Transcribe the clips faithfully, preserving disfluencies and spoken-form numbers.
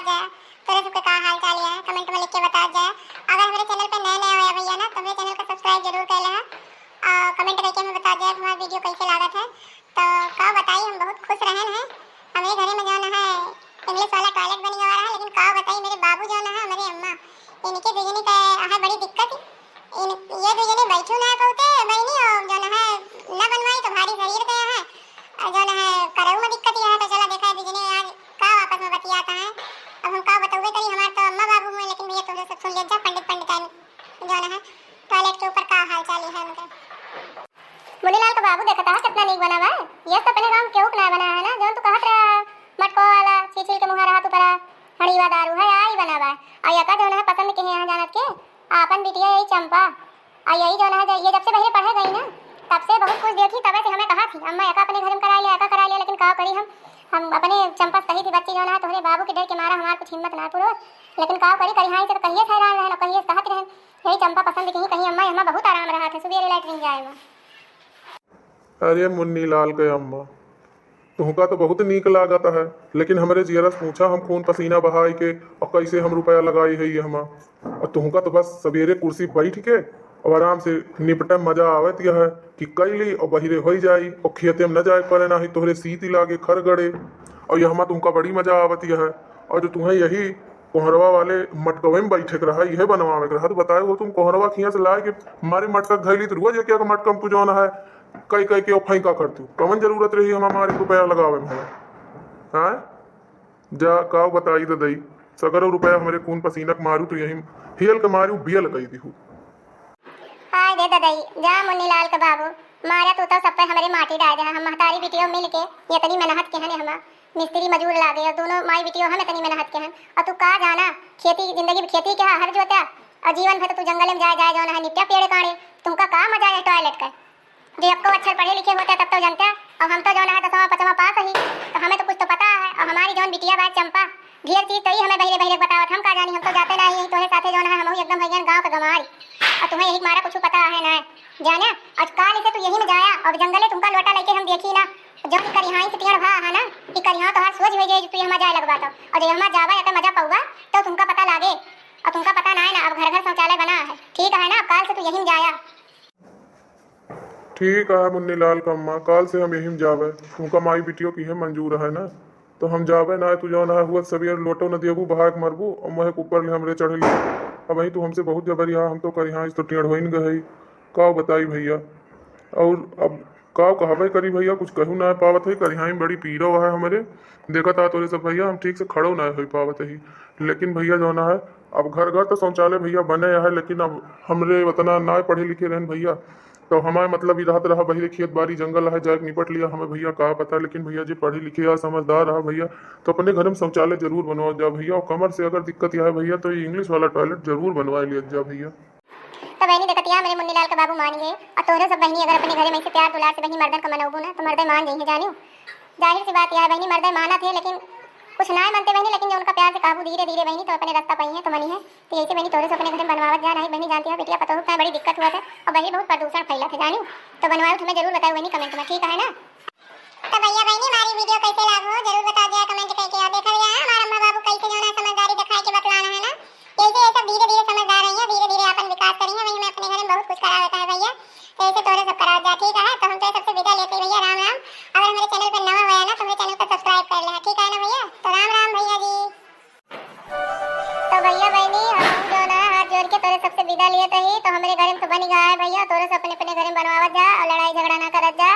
जाए, तोरे सबके का हाल चाल है, comment में लिख के बता जाए। अगर हमरे channel पे नए नए होया भैया ना, तो हमरे channel का subscribe जरूर कर लेहा और comment करके हमें बता जाए कि हमारा video कैसे लागत है। तो का बताई, हम बहुत खुश रहन है। हमरे घरे में जौन है English वाला toilet बन गवा रहा, लेकिन का बताई, मेरे बाबू जौन है, हमारे अम्मा, इनके दुजनी का है बड़ी दिक्कत। इन, ये दुजनी बैठू ना कहते बहनी, और जौन है न बनवाई तो भारी शरीर के है, और जौन है करऊ में दिक्कत यह है। तो चला देखा है दुजनी आज का आपस में बतियाता है। अब हम का बतौबे करी, हमार तो अम्मा बाबू हुए, लेकिन भैया तोहरे सब सुन ले जा, पंडित पंडिताइन जौन है toilet के ऊपर का हाल चाल है उनके। मुनीलाल का बाबू देखता है कितना नीक बना बा। ये तो अपने गाँव में केहू के ना बना है ना, जौन तू कहत रहा मटको वाला छीछी के मुँह रहा तू परा हड़ीवा दारू है, आई बना बा। और यका जौन है पसंद के यहाँ जानत के आपन बिटिया यही चंपा। और यही जौन है, ये जब से बहरे पढ़े गई ना, तब से बहुत कुछ देखी, तबे से हमें कहा थी अम्मा यका अपने घर में करा लिया, यका करा लिया, लेकिन का करी हम, हम अपने चंपा सही थी बच्ची जौन है, तोहरे बाबू के डर के मारा हमार कुछ हिम्मत ना पूरो, लेकिन का करी, करिहाई से तो कहिए से हैरान रहन, कहिए से कहत रहन, यही चंपा पसंद की, कहीं अम्मा, यहाँ बहुत आराम रहा था, सुबेरे लैटरिन जाए में। अरे मुन्नी लाल के अम्मा, तुहका तो बहुत नीक लागत है, लेकिन हमरे जियरा से पूछा हम खून पसीना बहाई के और कैसे हम रुपया लगाई है ये हमा। और तुहका तो बस सवेरे कुर्सी बैठ के और आराम से निपटे में मजा आवत यह है कि कैली और बहिरे होई जाई और खेते में न जाए पड़े, ना ही तोहरे सीती लागे खर गड़े। और ये हमा तुहका बड़ी मजा आवत यह है। और जो तुम्हें यही कोहरवा वाले मटकवे में बैठे के रहा, यह बनवावे के रहा, तो बताए हो तुम कोहरवा खिया से लाए के मारे मटका घैली, तो रोज एक एक मटका में तू जौन है कई कई के फैंका कर तू, कवन जरूरत रही हम हमारे रुपया लगावे में हमें? हाँ, जा काव बताई दे दई, सगरो रुपया हमरे खून पसीना के मारू, तो यही हियल के मारू बियल कई दिहू। हाय दे ददई, जा मुन्नी लाल के बाबू, मारा तू तो सब पे हमरे माटी डाल दे। हम महतारी बिटियो मिल के ये इतनी मेहनत के हने हमा, मिस्त्री मजूर लागे और दोनों माई बिटियो हम इतनी मेहनत के हन। और तू का जाना, खेती, जिंदगी में खेती के हर जोत्या और जीवन भर तो तू जंगल में जाए, जाए जौन है निपट्या पेड़ काढ़े। तुमका का मजा है टॉयलेट का? जो एको अक्षर पढ़े लिखे होते तब तो जानते, और हम तो जौन है दसवां पाँचवां पास ही, तो हमें तो कुछ तो पता है। और हमारी जौन बिटिया बा चंपा, ढेर चीज तो ही हमें बहिरे बहिरे बतावत, हम का जानी, हम तो जाते ना ही, तोहे साथे जौन है हम एकदम भैया गाँव के गमारी, और तुम्हें यही मारा कुछ पता है ना, जाने। आज काल से तू यही में जाया, और जंगले तुमका लोटा लेके हम देखी ना, जौन करिहाई से टियड़ भा है ना, कि करिहा तोहार सोच हो जाए, तू यहाँ जाए लगबा तो, और जब यहाँ जावा या मजा पौवा, तो तुमका पता लागे, और तुमका पता ना है ना, अब घर घर शौचालय बना है, ठीक है ना, अब काल से तू यही में जाया। ठीक है मुन्नी लाल का अम्मा, काल से हम यही में जावे। तुमका माई बिटियो की है मंजूर है ना, तो हम जावे ना। तू जौन है हुआ सवेर लोटो न देबू, बहाक मरबू और मुँह के ऊपर ले हमरे चढ़े ले। अब वही तू हमसे बहुत जबरी है, हम तो करिहा इस तो टेढ़ होइन गए। का बताई भैया, और अब का कहबे करी भैया, कुछ कहू ना पावत है। करिहाई में बड़ी पीरो है हमरे, देखत आ तोरे सब भैया, हम ठीक से खड़ो ना हो पावत है। लेकिन भैया जौन है, अब घर घर तो शौचालय भैया बने है, लेकिन अब हमरे उतना ना पढ़े लिखे रहन भैया, तो हमारे मतलब ई रहत रहा, बहिरे खेत बाड़ी जंगल है, जाके निपट लिया, हमें भैया का पता। लेकिन भैया जे पढ़े लिखे या समझदार रहा भैया, तो अपने घर में शौचालय जरूर बनवा जा भैया। और कमर से अगर दिक्कत यह है भैया, तो ये इंग्लिश वाला टॉयलेट जरूर बनवा लिया जा भैया। तो बहनी देखतिया, हमरे मुन्नी लाल के बाबू मान गए, और तोहरे सब बहनी अगर अपने घरे में से प्यार दुलार से बहनी मर्दन का मनौबू ना, तो मर्दे मान जाइए जानियो। जाहिर सी बात यह है बहनी, मर्दे मानत है, लेकिन कुछ ना मानते बहनी, लेकिन जो उनका प्यार से काबू धीरे धीरे बहनी तो अपने रास्ता पाई है, तो मनी है। तो यही से बहनी तोहरे से अपने घर में बनवावत जा, नहीं बहनी जानती है बिटिया पतोह का बड़ी दिक्कत हुआ था, और वही बहुत प्रदूषण फैला था जानियो। तो बनवाए तो हमें जरूर बताओ बहनी comment में, ठीक है ना? तो भैया बहनी हमारी video कैसे लागो जरूर बता दिया comment करके। और देखा गया है हमारा अम्मा बाबू कैसे जो ना समझदारी दिखाए के बतलाना है ना, यही से ये सब धीरे धीरे समझदार रही है, धीरे धीरे अपन विकास करी है। वही हमें अपने घर में बहुत कुछ करा होता है भैया, तो ऐसे तोरे सब करा जा, ठीक है। तो हम तो सबसे विदा लेते हैं भैया, राम राम। अगर हमारे channel पर नवा हुआ है ना तो हमारे channel को subscribe कर लेना, ठीक है ना भैया? तो राम राम भैया जी। तो भैया बहनी हम जो ना हाथ जोड़ के तोरे सबसे विदा लिए ही, तो हमरे घर में तो बन गया है भैया, तोरे सब अपने अपने घर में बनवावत जा और लड़ाई झगड़ा ना करत जा।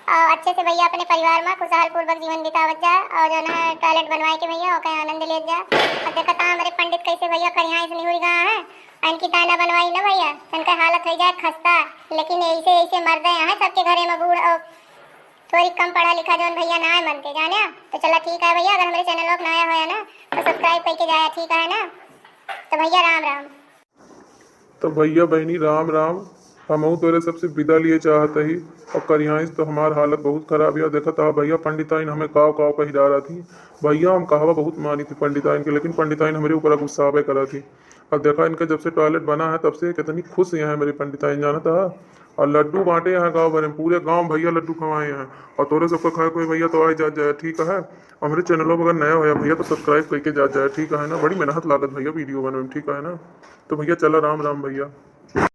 और अच्छे से भैया अपने परिवार में खुशहाल पूर्वक जीवन बितावत जा। और जो ना टॉयलेट बनवाए के भैया ओके आनंद लेत जा। अब देखा था हमारे पंडित कैसे भैया करिहा इसने हुई गया है, इनकी ताना बनवाई ना भैया, इनका हालत हो जाए खस्ता। लेकिन ऐसे ऐसे मर्दे यहाँ सबके घरे में बूढ़ और थोड़ी कम पढ़ा लिखा जौन भैया ना आए मनते जाने। तो चला ठीक है भैया, अगर हमारे channel को नया होया ना तो subscribe करके जाया, ठीक है ना? तो भैया राम राम। तो भैया बहनी राम राम, हमहू तोरे सबसे विदा लिए चाहत ही। और करिहाइस तो हमार हालत बहुत खराब है। देखत आ भैया पंडिताइन हमें काव काव कही डारा थी। भैया हम कहवा बहुत मानी थी पंडिताइन के, लेकिन पंडिताइन हमरे ऊपर गुस्सावे करा थी। अब देखा इनका जब से टॉयलेट बना है तब से कितनी खुश यहाँ है मेरी पंडिताइन, जानत है। और लड्डू बांटे हैं गाँव भर में, पूरे गाँव भैया लड्डू खवाए हैं। और तोरे सबका खाए कोई भैया तो आए जात जाए, ठीक है। हमरे चैनलो पर अगर नया होया भैया तो सब्सक्राइब करके जात जाए, ठीक है ना। बड़ी मेहनत लागत भैया वीडियो बनवे में, ठीक है ना। तो भैया चला, राम राम भैया।